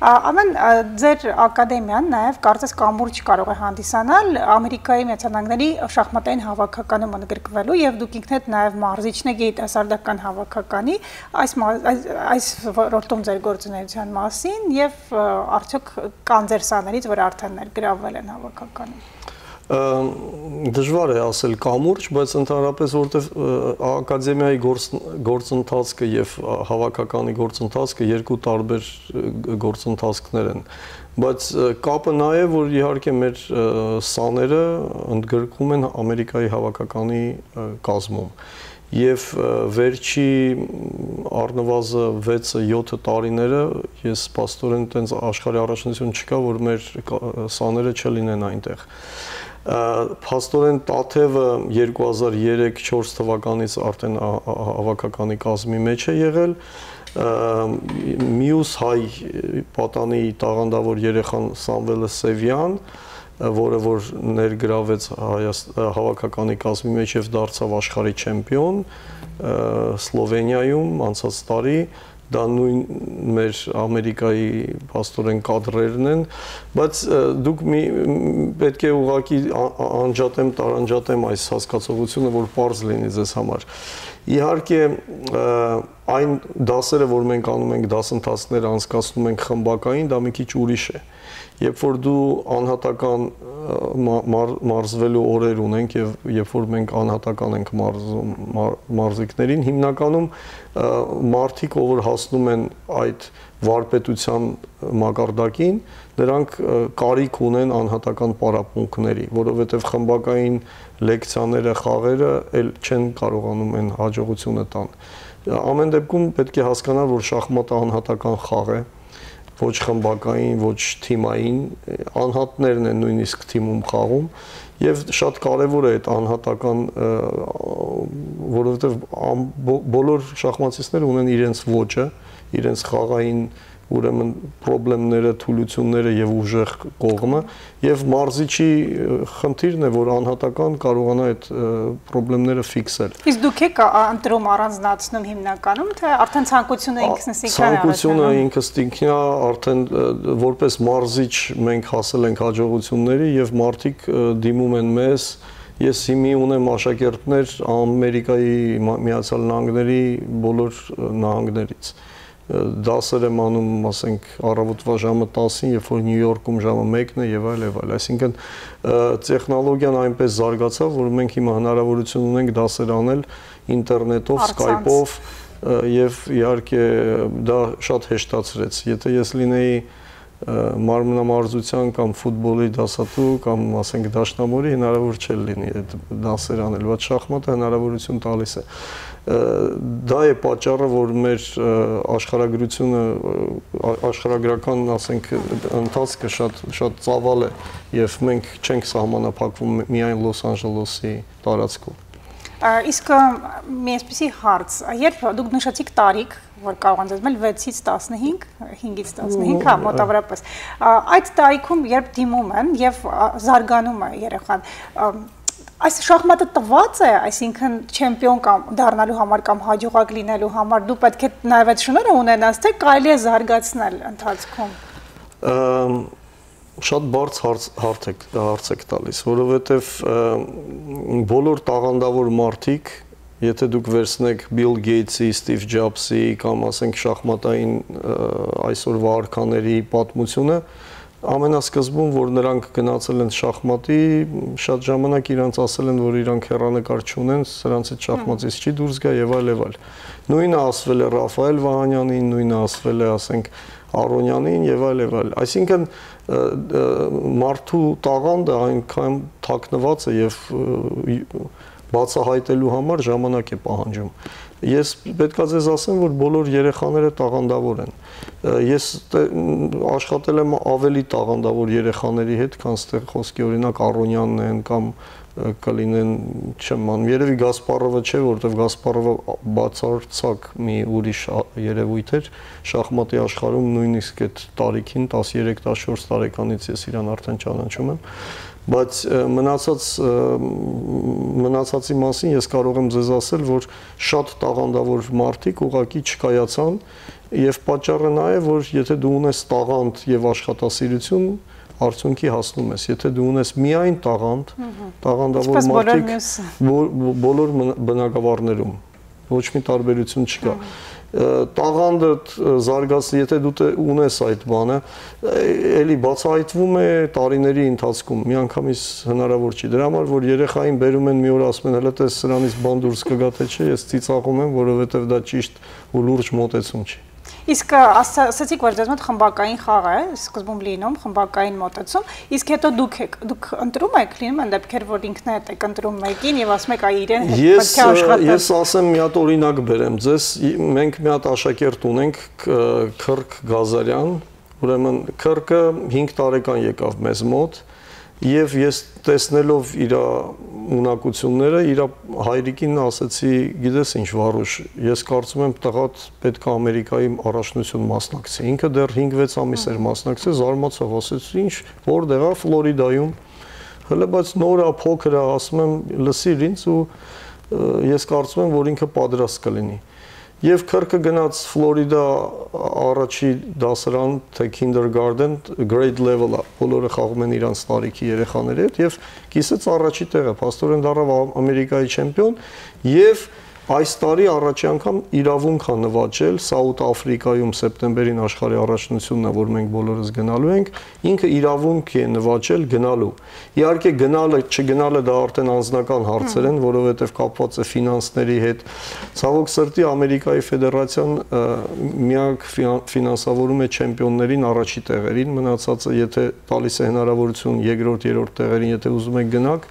Ա, Արմեն, ա, ձեր ակադեմիան նաև կարծես կամուրջ կարող է հանդիսանալ Ամերիկայի Միացյալ Նահանգների շախմատային հավաքականում ընդգրկվելու, եւ դուք ինքներդ նաև մարզիչն եք երիտասարդական հավաքականի, այս մա-, այս, այս ոլորտում ձեր գործունեության մասին, եւ, ա, արդյոք կան ձեր սաներից, որ արդեն ներգրավել են հավաքականում։ Ը, դժվար է ասել կամուրջ, բայց ընդհանրապես, որտեվ, ը, ակադեմիայի գործ-, գործընթացքը եւ, ա, հավաքականի գործընթացքը երկու տարբեր, ը, գործընթացքներ են։ Բայց, ը, կապը նա է, որ իհարկե մեր, ը, սաները ընդգրկում են Ամերիկայի հավաքականի, ը, կազմում։ Եւ, ը, վերջի, մ, առնվազն վեցը, յոթը տարիները ես փաստորեն տենց աշխարհի առաջնություն չկա, որ մեր կա-, սաները չլինեն այնտեղ։ Ը, փաստորեն Տաթեւը երկու հազար երեք չորս թվականից արդեն ա-, ա-, ա-, հավաքականի կազմի մեջ է եղել։ Ը, մյուս հայ պատանի տաղանդավոր երեխան Սամվելը Սևյան, ը, որը որ ներգրավեց Հայաս-, ը, հավաքականի կազմի մեջ եւ դարձավ աշխարհի չեմպիոն, ը, Սլովենիայում անցած տարի, դա նույն մեր Ամերիկայի փաստորեն կադրերն են, բայց, ը, դուք մի, մ, պետք է ուղղակի ա-, ա-, անջատեմ, տարանջատեմ այս հասկացողությունը, որ պարզ լինի ձեզ համար։ Իհարկե, ը, այն դասերը, որ մենք անում ենք, դասընթացները անցկացնում ենք խմբակային, դա մի քիչ ուրիշ է։ Երբ որ դու անհատական, ը, մա-, մար-, մարզվելու օրեր ունենք եւ երբ որ մենք անհատական ենք մարզում, մար-, մարզիկներին, հիմնականում, ը, մարդիկ, ով որ հասնում են այդ վարպետության մակարդակին, նրանք, ը, կարիք ունեն անհատական պարապմունքների, որովհետեւ խմբակային լեկցիաները, խաղերը էլ չեն կարողանում այն հաջողությունը տան։ Ամեն դեպքում պետք է հասկանալ, որ շախմատը անհատական խաղ է, ոչ խմբակային, ոչ թիմային, անհատներն են նույնիսկ թիմում խաղում, եւ շատ կարեւոր է այդ անհատական, ը, որովհետեւ ամ-, բո-, բոլոր շախմատիստները ունեն իրենց ոճը, իրենց խաղային, ուրեմն, պրոբլեմները, թուլությունները եւ ուժեղ կողմը, եւ մարզիչի, ը, խնդիրն է, որ անհատական կարողանա այդ, ը, պրոբլեմները ֆիքսել։ Իսկ դուք եք, ա, ընտրում, առանձնացնում հիմնականում, թե արդեն ցանկությունը Ա, ինքնըստինքյան է ցանկությունը առաջանում։ Ինքնըստինքյան արդեն, ը, որպես մարզիչ մենք հասել ենք հաջողությունների եւ մարդիկ, ը, դիմում են մեզ։ Ես հիմի ունեմ աշակերտներ Ամերիկայի Մա-, Միացյալ Նահանգների բոլոր, ը, նահանգներից։ Ը, դասեր եմ անում, ասենք, առավոտվա ժամը տասին, երբ որ Նյու Յորքում ժամը մեկն է, եւ այլ, եւ այլ։ Այսինքն, ը, տեխնոլոգիան այնպես զարգացավ, որ մենք հիմա հնարավորություն ունենք դասեր անել ինտերնետով, Առցանց։ Skype-ով, ը, եւ իհարկե դա շատ հեշտացրեց։ Եթե ես լինեի, ը, մարմնամարզության կամ ֆուտբոլի դասատու կամ, ասենք, դաշնամուրի, հնարավոր չէր լինի այդ դասեր անել, բայց շախմատը հնարավորություն տալիս է։ Ը, դա է պատճառը, որ մեր, ը, աշխարհագրությունը, ը, ա-, աշխարհագրական, ասենք, ընթացքը շատ, շատ ծավալ է, եւ մենք չենք սահմանափակվում միայն Լոս Անջելոսի տարածքով։ Ա, իսկ, ը, մի այսպիսի հարց, երբ դուք նշեցիք տարիք, որ կարող են դառնալ վեցից տասնհինգ, հինգից տասնհինգ, հա, Ո-, մոտավորապես։ Ա, այդ տարիքում, երբ դիմում են եւ, ա, զարգանում է երեխան, ա, այս շախմատը տված է, այսինքն՝ չեմպիոն կամ դառնալու համար կամ հաջողակ լինելու համար դու պետք է նաեւ այդ շնորհը ունենաս, թե կարելի է զարգացնել ընթացքում։ Ըմ, շատ բարձ հարց, հարց եք, հարց եք տալիս, որովհետեւ, ը, բոլոր տաղանդավոր մարդիկ, եթե դուք վերցնեք Բիլ Գեյթսի, Սթիվ Ջոբսի կամ, ասենք, շախմատային, ը, այսօրվա արքաների պատմությունը, ամենասկզբում, որ նրանք գնացել են շախմատի, շատ ժամանակ իրանց ասել են, որ իրանք հեռանկար չունեն, սրանցից շախմատիստ չի դուրս գա, եւ այլ, եւ այլ։ Նույնը ասվել է Ռաֆայել Վահանյանին, նույնը ասվել է, ասենք, Արոնյանին, եւ այլ, եւ այլ։ Այսինքն, ը, ը, մարդու տաղանդը այնքան թաքնված է, եւ, ը, բացահայտելու համար ժամանակ է պահանջում։ Ես պետք է ձեզ ասեմ, որ բոլոր երեխաները տաղանդաւոր են։ Ը, ես տե-, մ, աշխատել եմ ավելի տաղանդաւոր երեխաների հետ, քան ստեղ խոսքի, օրինակ, Արոնյանն են կամ, ը, կլինեն, չեմ ան-, երևի Գասպարովը չէ, որովհետեւ Գասպարովը բացարձակ մի ուրիշ ա-, երևույթ էր շախմատի աշխարհում, նոյնիսկ այդ տարիքին, տասներկու, տասնչորս տարեկանից ես իրան արդեն ճանաչում եմ, բայց, ը, մնացած, ը, մնացածի մասին ես կարող եմ ձեզ ասել, որ շատ տաղանդաւոր մարդիկ ուղղակի չկայացան, եւ պատճառը նա է, որ եթե դու ունես տաղանդ եւ աշխատասիրություն, արդյունքի հասնում ես։ Եթե դու ունես միայն տաղանդ, Մհմ։ տաղանդաւոր Ինչպես բոլոր մարդիկ մյուս։ Բո-, բոլոր մն-, բնակավարներում, ոչ մի տարբերություն չկա։ Մհմ։ Ը, տաղանդդ, ը, զարգաց-, եթե դու տե-, ունես այդ բանը, ը, էլի բացահայտվում է տարիների ընթացքում, մի անգամից հնարավոր չի։ Դրա համար, որ երեխային բերում են, մի օր ասում են, «Հլը տես, սրանից բան դուրս կգա, թե չէ», ես ծիծաղում եմ, որովհետեւ դա ճիշտ ու լուրջ մոտեցում չի։ Իսկ, ը, ասա-, ասացիք, որ ձեզ մոտ խմբակային խաղ է սկզբում լինում, խմբակային մոտեցում, իսկ հետո դուք եք, դուք ընտրում եք, լինում են դեպքեր, որ ինքնը հետ եք ընտրում մեկին եւ ասում եք, «Այ իրեն հետ Ես, պետք է ը, աշխատել»։ ես ասեմ, մի հատ օրինակ բերեմ ձեզ, ի-, մենք մի հատ աշակերտ ունենք, ք-, Քրկ Գազարյան, ուրեմն Քրկը հինգ տարեկան եկաւ մեզ մոտ, եւ ես տեսնելով իրա ունակությունները, իրա հայրիկին ասեցի, «Գիտես ինչ, Վարուժ, ես կարծում եմ, տղադ պետք է Ամերիկայի առաջնություն մասնակցի»։ Ինքը դեռ հինգ-վեց ամիս էր Մհմ։ մասնակցել, զարմացավ, ասեց, «Ինչ, որտեղ ա»։ «Ֆլորիդայում»։ Հլը, բայց նոր ա, փոքր ա, ասում եմ, «Լսիր ինձ» ու, ը, ես կարծում եմ, որ ինքը պատրաստ կլինի։ Եւ Քրկը գնաց Ֆլորիդա առաջի դասարան, թե kindergarten, grade level-ը, բոլորը խաղում են իրանց տարիքի երեխաների հետ, եւ կիսեց առաջի տեղը, փաստորեն դառավ Ա-, Ամերիկայի չեմպիոն, եւ այս տարի առաջի անգամ իրավունք ա նվաճել Սաութ Աֆրիկայում սեպտեմբերին աշխարհի առաջնությունն ա, որ մենք բոլորս գնալու ենք, ինքը իրավունք է նվաճել գնալու։ Իհարկե, գնալը, չգնալը դա արդեն անձնական հարցեր են, Հմ։ որովհետև կապված է ֆինանսների հետ։ Ցավոք սրտի, Ամերիկայի Ֆեդերացիան, ը, միակ ֆինան-, ֆինանսավորում է չեմպիոններին առաջի տեղերին, մնացածը, եթե տալիս է հնարավորություն երկրորդ, երրորդ տեղերին, եթե ուզում եք գնաք,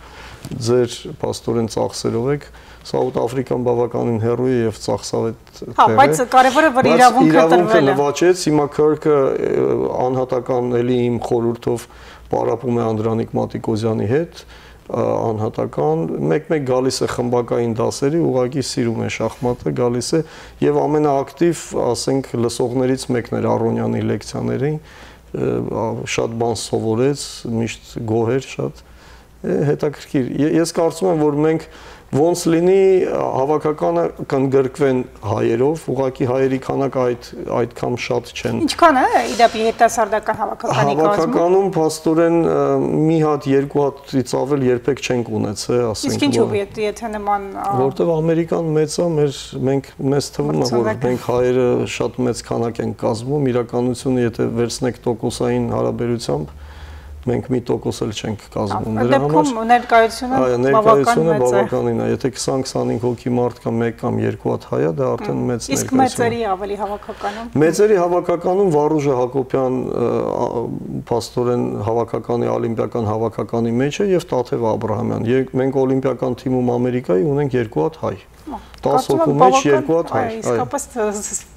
ձեր փաստորեն ծախսերով եք։ Սաութ Աֆրիկան բավականին հեռու է և ծախսավետ Հա, տեղ է։ բայց կարևորը, որ Բայց իրավունքը իրավունքը տրվել է։ նվաճեց, հիմա Քըրքը, ը, անհատական էլի իմ խորհուրդով պարապում է Անդրանիկ Մատիկոզյանի հետ, ը, անհատական, մեկ-մեկ գալիս է խմբակային դասերի, ուղղակի սիրում է շախմատը, գալիս է, և ամենաակտիվ, ասենք, լսողներից մեկն էր Արոնյանի լեկցիաներին, ը, ա, շատ բան սովորեց, միշտ գոհ էր շատ, ը, հետաքրքիր։ Ե-, ես կարծում եմ, որ մենք ոնց լինի, ը, հավաքականը կընդգրկվեն հայերով, ուղղակի հայերի քանակը այդ, այդքան շատ չեն։ Ինչքան է, իդեպ, երիտասարդական հավաքականի կազմում։ Հավաքականում, փաստորեն, ը, մի հատ, երկու հատից ավել երբեք չենք ունեցել, ասենք, Իսկ ինչու, որ եթ-, եթե նման, ա, Որտեվ Ամերիկան մեծ է, մեր, մենք, մեզ թվում է, որ Մրցունակ։ մենք հայերը շատ մեծ քանակ ենք կազմում, իրականությունը, եթե վերցնեք տոկոսային հարաբերությամբ, մենք մի տոկոս էլ չենք կազմում։ Ա, Դրա դեպքում համար ներկայությունը Այո, ներկայությունը բավական մեծ է։ բավականին է։ Եթե քսան, քսանհինգ հոգի մարդ կամ մեկ կամ երկու հատ հայ է, դա արդեն Հմ։ մեծ Իսկ ներկայություն է։ մեծերի ավելի հավաքականում։ Մեծերի հավաքականում Վարուժը Հակոբյան, ը, ա, փաստորեն հավաքականի, օլիմպիական հավաքականի մեջ է և Տաթև Աբրահամյան։ Ե-, մենք օլիմպիական թիմում Ամերիկայի ունենք երկու հատ հայ։ Ա, Տաս կարծում եմ հոգու մեջ բավական, երկու հատ հայ, այ, այ։ իսկապես ս-, ս-,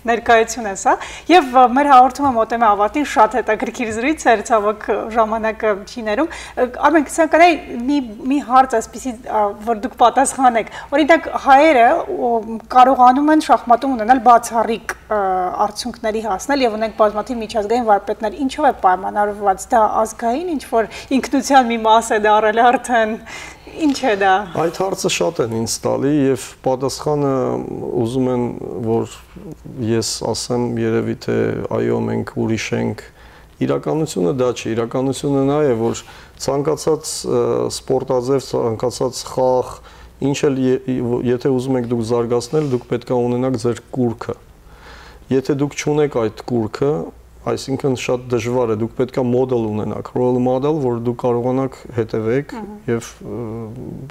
ներկայություն է սա։ Եվ, ը, մեր հաղորդումը մոտենում է ավարտին, շատ հետաքրքիր զրույց էր, ցավոք, ը, ժամանակը չի ներում։ Ը, Արմեն, կցանկանայի մի, մի հարց այսպիսի, ա, որ դուք պատասխանեք։ Օրինակ, հայերը, ո, կարողանում են շախմատում ունենալ բացառիկ, ը, արդյունքների հասնել և ունենք բազմաթիվ միջազգային վարպետներ։ Ինչով է պայմանավորված դա, ազգային ինչ-որ ինքնության մի մաս է դարել արդեն։ Ինչ է դա։ Այդ հարցը շատ են ինձ տալի և պատասխանը ուզում են, որ ես ասեմ, երևի թե այո, մենք ուրիշ ենք։ Իրականությունը դա չէ, իրականությունը նա է, որ ցանկացած, ը, սպորտաձև, ցանկացած խաղ, ինչ էլ ե-, եթե ուզում եք դուք զարգացնել, դուք պետք է ունենաք ձեր կուռքը։ Եթե դուք չունեք այդ կուռքը, այսինքն շատ դժվար է, դուք պետք է մոդել ունենաք, role model, որ դուք կարողանաք հետևեք Մհմ։ և, ը,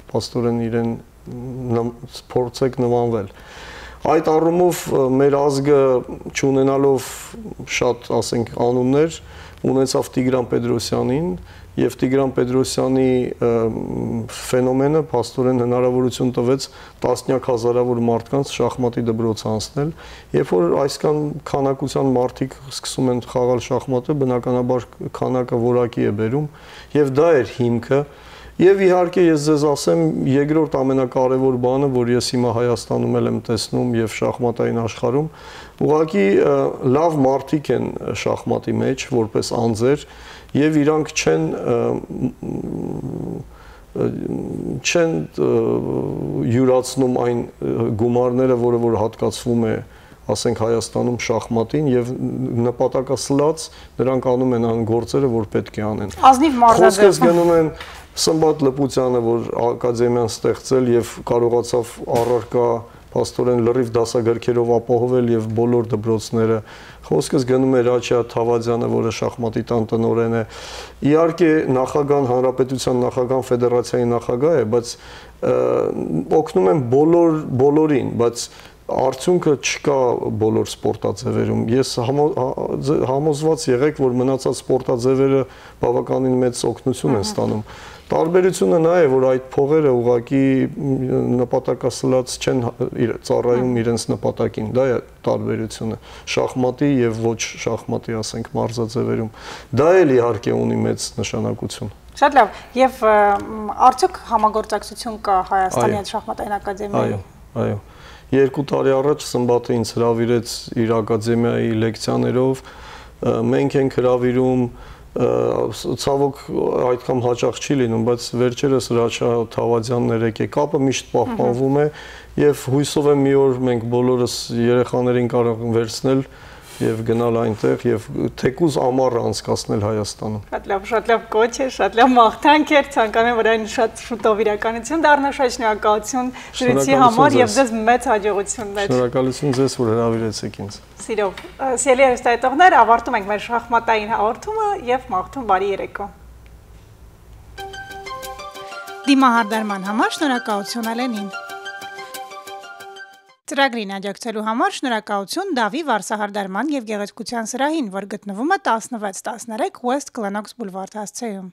փաստորեն իրեն նմ-, փորձեք նմանվել։ Այդ առումով, ը, մեր ազգը չունենալով շատ, ասենք, անուններ, ունեցավ Տիգրան Պետրոսյանին Եւ Տիգրան Պետրոսյանի, ը, ֆենոմենը փաստորեն հնարաւորություն տվեց տասնյակ հազարաւոր մարդկանց շախմատի դպրոց անցնել։ Երբ որ այսքան քանակության մարդիկ սկսում են խաղալ շախմատը, բնականաբար քանակը որակի է բերում, եւ դա էր հիմքը։ Եվ իհարկե ես ձեզ ասեմ, երկրորդ ամենակարևոր բանը, որ ես հիմա Հայաստանում էլ եմ տեսնում եւ շախմատային աշխարհում, ուղղակի, ը, լավ մարդիկ են շախմատի մեջ որպես անձեր, եւ իրանք չեն, ը, մ, ը, չեն, ը, յուրացնում այն, ը, գումարները, որը որ հատկացվում է, ասենք, Հայաստանում շախմատին, եւ նպատակասլաց նրանք անում են այն գործերը, որ պետք է անեն։ Ազնիվ մարզաձեւ։ Խոսքս գնում են Սմբատ Լպուծյանը, որ ակադեմիան ստեղծել, եւ կարողացավ առարկայ փաստորեն լրիվ դասագրքերով ապահովել, եւ բոլոր դպրոցները։ Խոսքս գնում է Հրաչյա Թավադյանը, որը շախմատի տան տնօրեն է։ Իհարկե, նախագահն, հանրապետության նախագահն ֆեդերացիայի նախագահ է, բայց, ը, օգնում են բոլոր, բոլորին, բայց արդյունքը չկա բոլոր սպորտաձևերում։ Ես համո-, հա-, ձ-, համոզված եղեք, որ մնացած սպորտաձևերը բավականին մեծ օգնություն են Ահա։ Ստանում։ Տարբերությունը նա է, որ այդ փողերը ուղղակի, մ, նպատակասլաց չեն հա-, իր, ծառայում Ահա։ Իրենց նպատակին։ Դա է տարբերությունը շախմատի եւ ոչ շախմատի, ասենք, մարզաձևերում։ Դա էլ իհարկե ունի մեծ նշանակություն։ Շատ լավ։ Եվ, ը, մ, արդյոք համագործակցություն կա Հայաստանի Այո։ Հետ շախմատային ակադեմիայի։ Այո, այո։ Երկու տարի առաջ Սմբատը ինձ հրավիրեց իր ակադեմիայի լեկցիաներով։ Ը, մենք ենք հրավիրում, ը, ս-, ցավոք այդքան հաճախ չի լինում, բայց վերջերս Հրաչյա Թավադյանն էր եկել։ Կապը միշտ պահպանվում է, եւ հույսով եմ մի օր մենք բոլորս երեխաներին կարող ենք վերցնել եւ գնալ այնտեղ եւ թեկուզ ամառը անցկացնել Հայաստանում։ Շատ լավ, շատ լավ կոչ է, շատ լավ մաղթանք էր, ցանկանում եմ, որ այն շատ շուտով իրականություն դառնա, շատ շնորհակալություն զրույցի Շնորհակալություն համար եւ ձեզ։ Ձեզ մեծ հաջողություններ։ Շնորհակալություն ձեզ, որ հրավիրեցիք ինձ։ Սիրով, ը, սիրելի հեռուստայտողներ, ավարտում ենք մեր շախմատային հաղորդումը եւ մաղթում բարի երեկո։ Դիմահարդարման համար շնորհակալություն Ալենին։ Ծրագրին աջակցելու համար շնորհակալություն Դավի վարսահարդարման եւ գեղեցկության սրահին, որ գտնվում է տասնվեց տասներեք West Glenox Boulevard հասցեում։